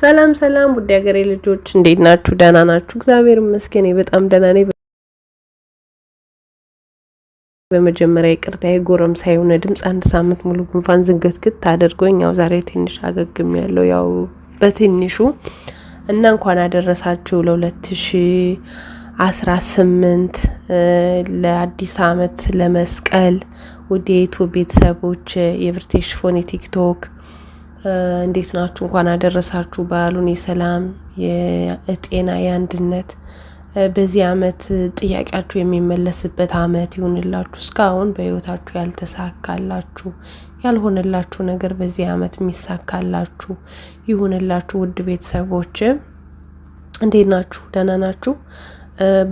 ሰላም ሰላም፣ ውድ ሀገሬ ልጆች፣ እንዴት ናችሁ? ደህና ናችሁ? እግዚአብሔር ይመስገን በጣም ደህና ነኝ። በመጀመሪያ ይቅርታ፣ የጎረምሳ የሆነ ድምጽ፣ አንድ ሳምንት ሙሉ ጉንፋን ዝንግትግት አድርጎኝ ያው ዛሬ ትንሽ አገግም ያለው ያው በትንሹ። እና እንኳን አደረሳችሁ ለ2018 ለአዲስ አመት፣ ለመስቀል። ውድ የ YouTube ቤተሰቦች፣ የብርቴ ሽፎን የቲክቶክ፣ እንዴት ናችሁ? እንኳን አደረሳችሁ። በዓሉን የሰላም፣ የጤና፣ የአንድነት፣ በዚህ አመት ጥያቄያችሁ የሚመለስበት አመት ይሁንላችሁ። እስካሁን በህይወታችሁ ያልተሳካላችሁ፣ ያልሆነላችሁ ነገር በዚህ አመት የሚሳካላችሁ ይሁንላችሁ። ውድ ቤተሰቦች፣ እንዴት ናችሁ? ደህና ናችሁ?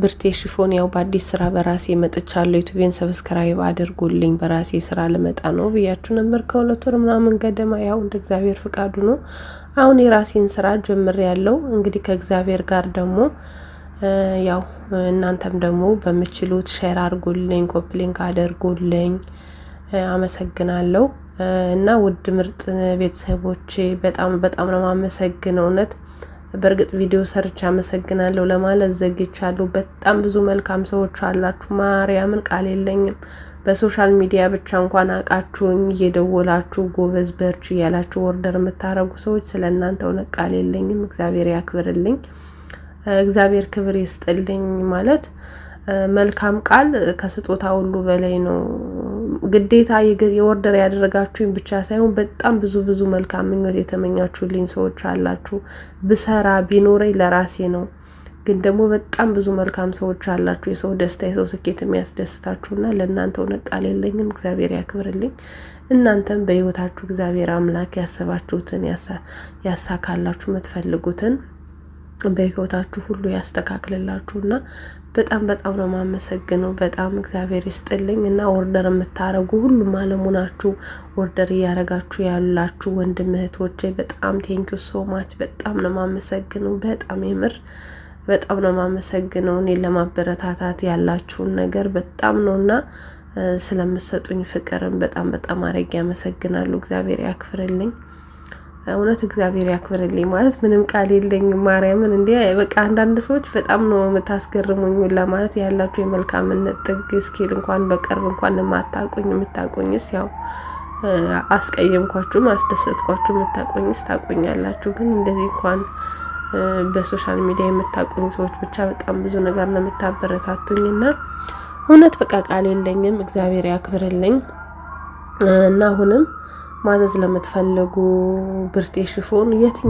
ብርቴ ሽፎን ያው በአዲስ ስራ በራሴ መጥቻለሁ። YouTube ኤን subscribe አድርጉልኝ፣ በራሴ ስራ ልመጣ ነው ብያችሁ ነበር ከ2 ወር ምናምን ገደማ። ያው እንደ እግዚአብሔር ፍቃዱ ነው። አሁን የራሴን ስራ ጀምሬያለሁ። እንግዲህ ከእግዚአብሔር ጋር ደግሞ ያው እናንተም ደግሞ በምችሉት share አድርጉልኝ፣ copy link አድርጉልኝ። አመሰግናለሁ። እና ውድ ምርጥ ቤተሰቦቼ፣ በጣም በጣም ነው የማመሰግነው፣ እውነት። በእርግጥ ቪዲዮ ሰርቼ አመሰግናለሁ ለማለት ዘግቻለሁ። በጣም ብዙ መልካም ሰዎች አላችሁ። ማርያምን ቃል የለኝም። በ social media ብቻ እንኳን አውቃችሁኝ እየደወላችሁ ጎበዝ፣ በርቺ እያላችሁ order የምታደርጉ ሰዎች፣ ስለ እናንተ እውነት ቃል የለኝም። እግዚአብሔር ያክብርልኝ። እግዚአብሔር ክብር ይስጥልኝ። ማለት መልካም ቃል ከስጦታ ሁሉ በላይ ነው። ግዴታ የ order ያደረጋችሁኝ ብቻ ሳይሆን በጣም ብዙ ብዙ መልካም ምኞት የተመኛችሁልኝ ሰዎች አላችሁ። ብሰራ ቢኖረኝ ለራሴ ነው። ግን ደግሞ በጣም ብዙ መልካም ሰዎች አላችሁ። የሰው ደስታ፣ የሰው ስኬት የሚያስደስታችሁና ለእናንተ እውነት ቃል የለኝም። እግዚአብሔር ያክብርልኝ። እናንተም በሕይወታችሁ እግዚአብሔር አምላክ ያሰባችሁትን ያሳካላችሁ፣ የምትፈልጉትን በህይወታችሁ ሁሉ ያስተካክልላችሁና በጣም በጣም ነው የማመሰግነው። በጣም እግዚአብሔር ይስጥልኝ። እና order የምታረጉ ሁሉም አለሙ ናችሁ። Order እያረጋችሁ ያላችሁ ወንድም እህቶቼ፣ በጣም thank you so much። በጣም ነው የማመሰግነው። በጣም የምር በጣም ነው የማመሰግነው። እኔን ለማበረታታት ያላችሁን ነገር በጣም ነው እና ስለምሰጡኝ ፍቅርም በጣም በጣም አድርጌ አመሰግናለሁ። እግዚአብሔር ያክብርልኝ። እውነት እግዚአብሔር ያክብርልኝ ማለት ምንም ቃል የለኝም። ማርያምን፣ እንዲ በቃ አንዳንድ ሰዎች በጣም ነው የምታስገርሙኝ ለማለት ያላችሁ የመልካምነት ጥግ እስኪል እንኳን በቅርብ እንኳን የማታውቁኝ፣ የምታውቁኝስ ያው አስቀየምኳችሁም አስደሰትኳችሁ የምታውቁኝስ ታውቁኛላችሁ። ግን እንደዚህ እንኳን በ social media የምታውቁኝ ሰዎች ብቻ በጣም ብዙ ነገር ነው የምታበረታቱኝ እና እውነት በቃ ቃል የለኝም። እግዚአብሔር ያክብርልኝ። እና አሁንም ማዘዝ ለምትፈልጉ ብርቴ ሽፎን የትኛው